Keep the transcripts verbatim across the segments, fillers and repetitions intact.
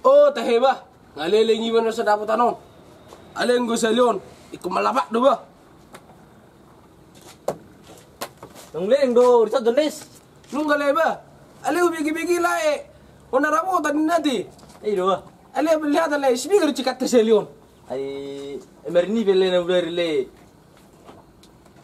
O tahe bah, nga leleng iba na so dapotan on. Alai anggo sahali on ingkon malapak do bah. Nang leleng do, risat do nes. Nunga lae bah. Alai hubege-bege lae, on na dapotan ninna ate. I do bah. Alai abe lehatan lae, sibege do cikanta sahali on. Ai, emar ni pele na udah rile.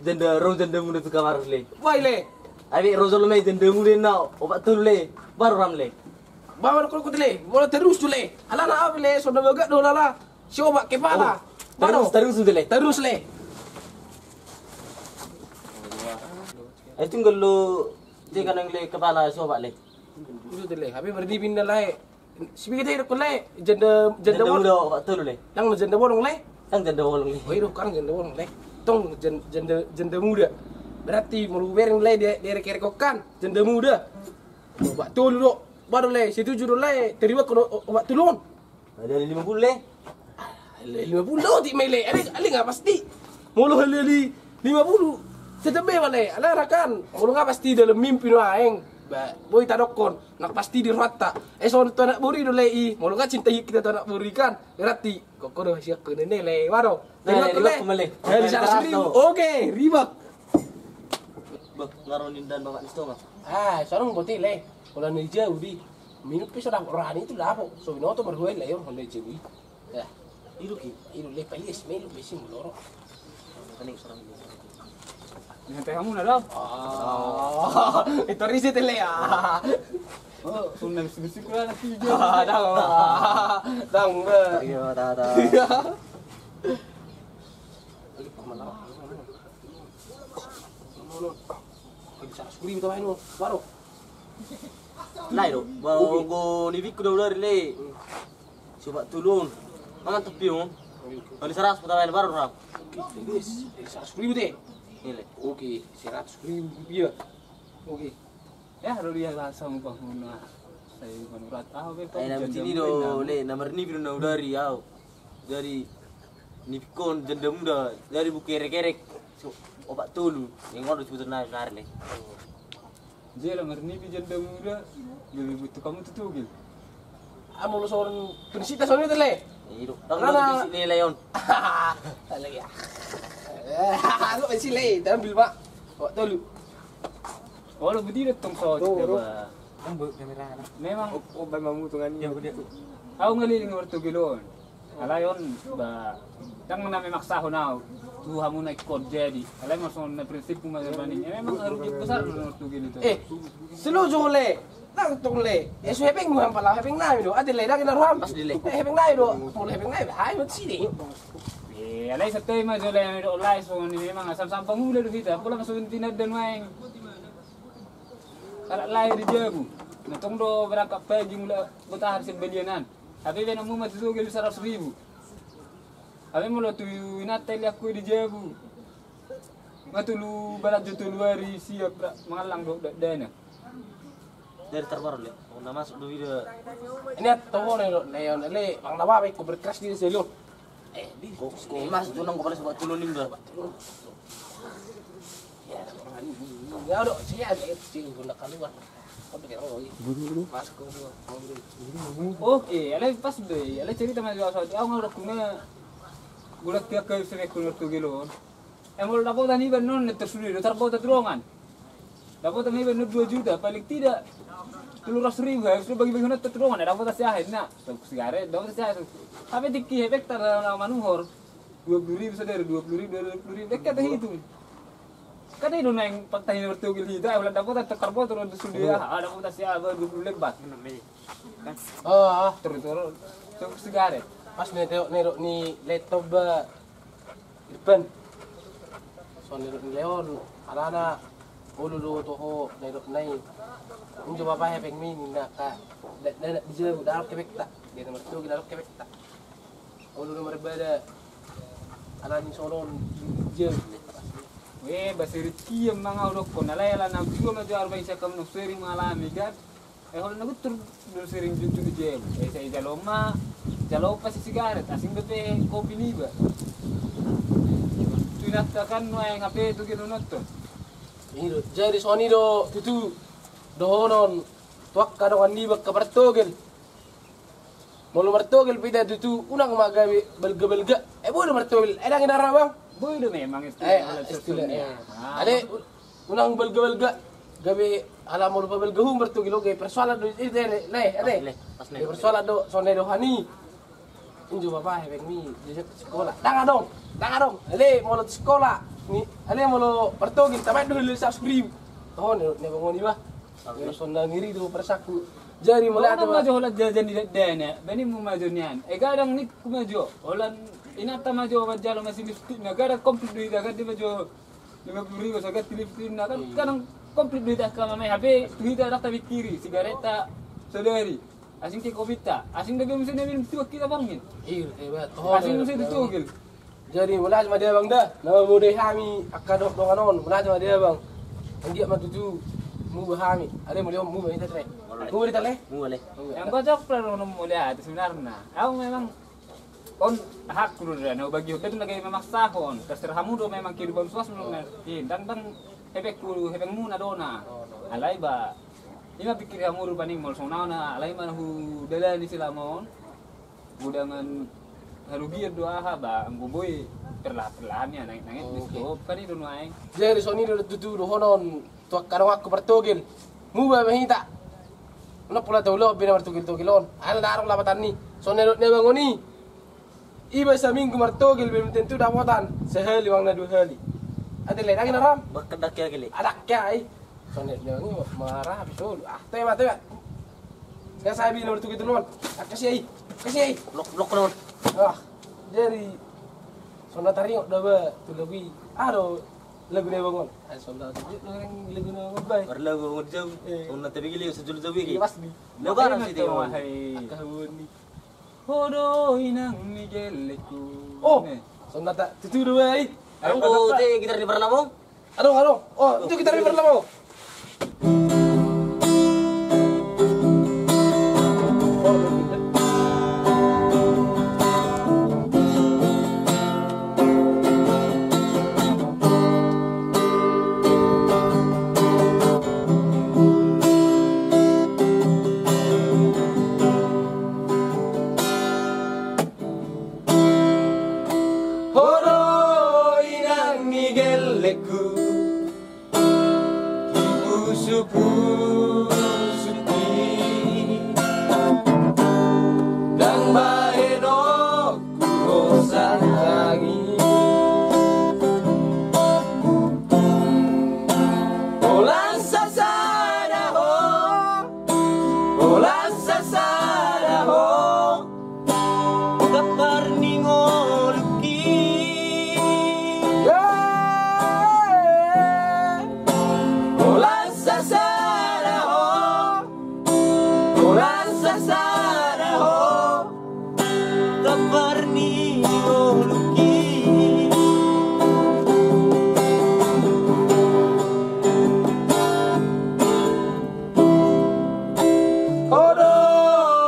Janda ro, janda muda tu kamar lae. Wah lae. Ai be ro jolo mai janda muda na opat tolu lae. Baru ram lae. Baru kau kau lae. Bola terus tu lae. Alana abe lae, sonda bagak do lala. Siopat kepala. Terus, terus tu lae. Terus lae. Ai tunggal lo. Dia kanang lae kepala siopat lae. Itu lae. Abe berdi pindah lae. Sibege do lae, janda, janda muda opat tolu lae. Nang janda bolong lae. Nang janda bolong lae. O i do kan janda bolong lae. Tong janda, janda muda. Berarti molo hubereng lae, dia, dia kerek-kerek kan janda muda. Opat tolu do. Baru lae, setuju do lae, terima kono opat tolu on. Ada lima puluh lae. Lima puluh do, ti mai lae. Alai nga pasti. Molo hali-hali lima puluh. Tetap be ma lae. Alai rakan, molo nga pasti dalam mimpi nuaeng. Ba, boi tadokkon. Nang pasti di rohanta. Eh, songon tu anak boru do lae i. Molo nga cinta hita tu anak boru kan. Berarti koko do siak ko nene lae. Waro. Terima kasih lae. Hali saratus ribu. Oke, ribak. Bah, ngaro nindan bapak ni stonga. Ah, sarung bote lae. Molo na di jabu di. Minum pe so dapot rohani tu dapot. So binoto marhua i lae on molo na di jabu i. Ya. Ido ki. Ido lae palias melo besi muloro. Ini sampai kamu na dong. Oh. Itu risi tele ya. Oh, sunnah bisi-bisi kula na tiga. Dang. Dang be. Iya, ta ta. Iya. Lagi pamalawa. Lagi saratus ribu tawai no. Baru. Lae do, ba, anggo nipikku do ular lae. Siopat tolu on. Mangan topi on. Bali saratus patawen baru ram. Oke, saratus ribu te. Ini lae. Oke, saratus ribu rupiah. Oke. Ya, ro dia bahasa mukahuna. Saya manurat ah be. Ai na butini do lae, na marnipi do na udari au. Jadi nipikkon janda muda, jadi buku erek-erek. So, opat tolu. Yang ngono sebetulnya nari lae. Jela marnipi janda muda, gabe butuh kamu tu togel. Ah, molo son prinsipna son itu lae. Ido. Tong prinsip ni lae on. Lagi ya. Aku prinsip lae, tampil pak. Opat tolu. Olo budi do tong so. Memang. Oh, oh, memang mutungan. Ya budi. Au nga leleng martogel on. Alai on ba, ndang na memaksahon au tu hamu na ingkon jadi. Alai ma songon na prinsipku ma jadi. Ya memang harus besar do na martogel itu. Eh, seluju lae. Ndang tong lae. Ya so hepeng mu hampala hepeng nami do. Ate lae, ndang na roham. Pas di lae. Eh, hepeng nami do. Molo hepeng nami, hai mat sini. Eh, alai sate ma jo lae do lae songon i memang asam sampang uda do hita. Pola masuk intina dan maeng. Halak lae di jabu. Na tong do berangkat pagi mula botahan sembalianan. Hape be namu ma tu togel saratus ribu. Hape molo tu inanta i lae, anggo i di jabu. Nga tolu balanjo tolu ari siap mangallang dohot dakdanak. Dari tarbar lae. Oh, na masuk do ida. Ini at toko ne do lae on lae. Bang na babe ko berkeras di selion. Eh, di. Ko mas tu nang ko balas buat tulun nimba. Ya, ya do, saya ada itu sih guna keluar. Oke, alai pas be, alai cerita ma jua soal au nga udah kuna. Gulak tiak kayu semek kuna tu gelon. Eh, molo dapotan iba non, net tersude do tarbota tu dongan. Dapotan iba non dua juta, paling tidak tolu ratus ribu, harus bagi-bagi non tu dongan, dapotan si ahen na. Sigaret dapotan si ahen. Hape tingki hepeng ta na manuhor. Dua puluh ribu sadari, dua puluh ribu, dua puluh ribu, dekat dah itu. Kan itu neng, fakta ini bertugil hita, ulang dapotan tukar botol untuk sudah, ah, dapotan si Abah dua puluh lembar. Oh, ah, terus, terus. Terus sigaret. Pas ne teo ne ni laptop ba. Irfan. So ne ni Leon, alana ulu do toho ne ni. Unjo bapa hepeng mi ninna ka. Dak dak dijawab dak hepeng ta. Dia nomor tu dak hepeng ta. Olo na marbada. Alani sonon. Jam. We, ba sering kiam mangau dokkon alai alana dua ma jo arba isa kam no sering mengalami kan. Eh, olo na gutur do sering jujur jam. Eh, saya jalo ma jalo pasti sigaret asing bete kopi niba. Tuinata kan no ayang hape tu geno nonton. Jadi soni do tutu. Dohonon tu angka dongan niba angka partogel. Molo martogel pe hita tutu, unang ma gabe balga-balga. Eh, boi do martogel, eh, ndang inang ra, Bang? Boi do memang itu. Eh, istilah, eh. Ale, unang balga-balga. Gabe ala molo pabalga ho martogel, oke, persoalan do i, ate. Pas, le, pas, le. Persoalan do, sonai do hani. Injo bapa, hepengmi, di sikola. Ndang adong, ndang adong. Ale molo di sikola ni, ale molo partogel, tambahen do hali saratus ribu. Toho ni, ni bangoni, bah. Sonai ngiri do perasaanku. Jadi molo adong ma jo holan jajan ni dakdanak, baenmu ma jo nian. Eh, gadang ningku ma jo. Holan inanta ma jo manjalo masilistik na, gadang komplit do hita, ganti ma jo lima puluh ribu saganti lipstik na kan, kadang komplit do hita angka mamai, hape tu hita ndang tapikiri, sigaret ta sadari. Asing ke kopita, asing do gabe muse na minum tu angka hita bangin. Iya, hebat. Asing muse tu togel. Jadi, mauliate ma di abang da, na mamodai hami angka dongan on, mauliate ma di abang. Anggiat ma tutu muba hami. Ale, mauliate, muba hita, le. Muba hita, le. Muba, le. Yang kocok lah, mauliate sebenarna. Au memang on hakku do da, na hubagihon da tu na gabe mamaksahon. Terserah hamu do memang kehidupan suas mulu na. Ndang, ndang hepengku, hepengmuna do na. Alai ba, ima pikir hamu rupani molo songon au na, alai ma na hudalani selama on. Godangan harugian do aha ba, anggo boi perlahan-perlahan ya, nangit-nangit. Oke. Kan i do nuaeng. Jadi songon i do tutu dohonon tu angka donganku partogel. Muba ma hita. Unang pola taulahon be na martogel-togel on. Ala ndang adong lapatanni. Songon na nidok ni abang on i. Iba saminggu martogel belum tentu dapotan sahali, manang dua hali. Ate le, dang inang ra? Bakka dang ke, ate le. Adang ke ai. Songon na nidok ni abang i, marah habis dulu. Ah, teba, teba. Sekarang saya bina martogel-togel on. Ah, kasih ai. Kasih ai. Blok, blok on. Ah, jadi songon na taringot da ba tu lagu i. Aha do lagu ni abang on? Ah, songon na taringot da lagu ni abang on, ba. Marlagu abang on jau. Eh. Songon na tabege i, sejulu jau i. Iya, pasti. Lo kan si tengok. Hai. Angka habuni. Ho do inang ni gellengku. Oh, songon na ta-, tutu do, ba i. Ayo, anggo te gitar ni Parlamo. Adong, adong. Oh, itu gitar ni Parlamo. Ho do inang ni gellengku, dipusu-pusuhi, ndang bahenonku hosan tangi. Holan sasada ho, holan sasada ho, gampar ni ngolungki. Holan sasada ho, holan sasada ho, gampar ni ngolungki. Ho do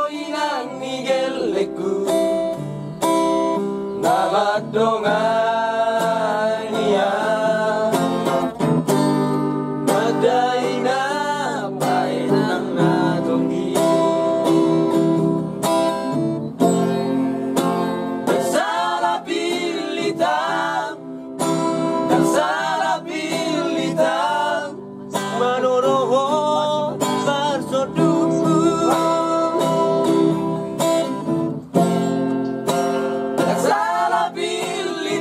inang ni gellengku, na mandongani au, mandai na paenang na tonggi. Ndang sala pillit au, ndang sala pillit au, manoro ho parsondukku. Ndang sala pillit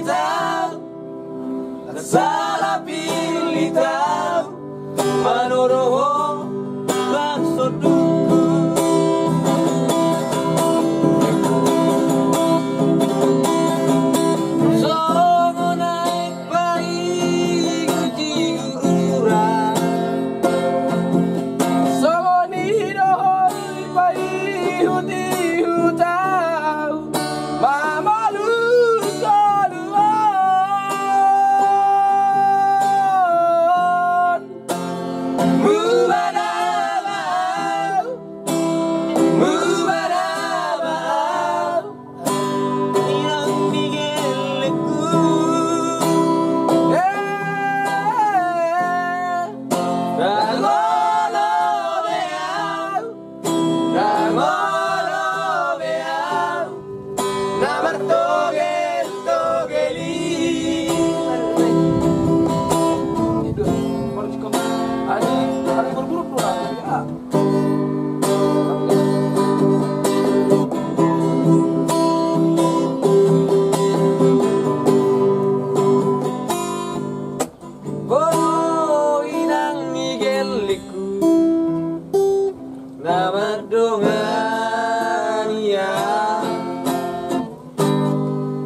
Boru inang ni gellengku na mardongan ia.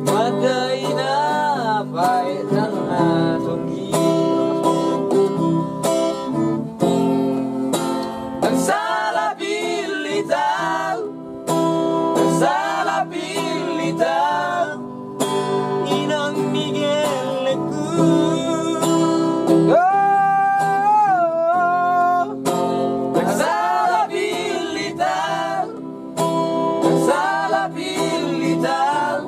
Mata ina paetan na tonggi. Ndang sala pillit au, ndang sala pillit au, inang ni gellengku. Oh, ndang sala pillit au. Sala pillit au.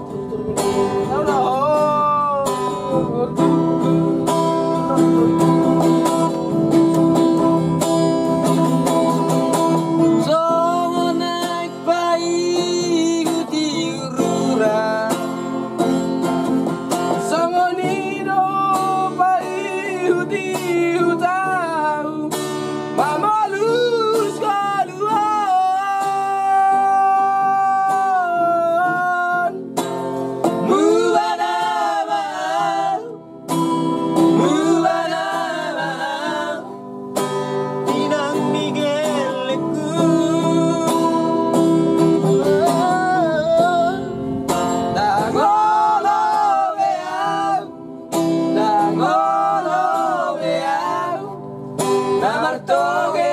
Songon aek paihut-ihut rura, songon i do paihut-ihut au. Mamolus ngoluan, mubana ma au, mubana ma au, inang ni gellengku. Ndang olo be au, ndang olo be au na martoge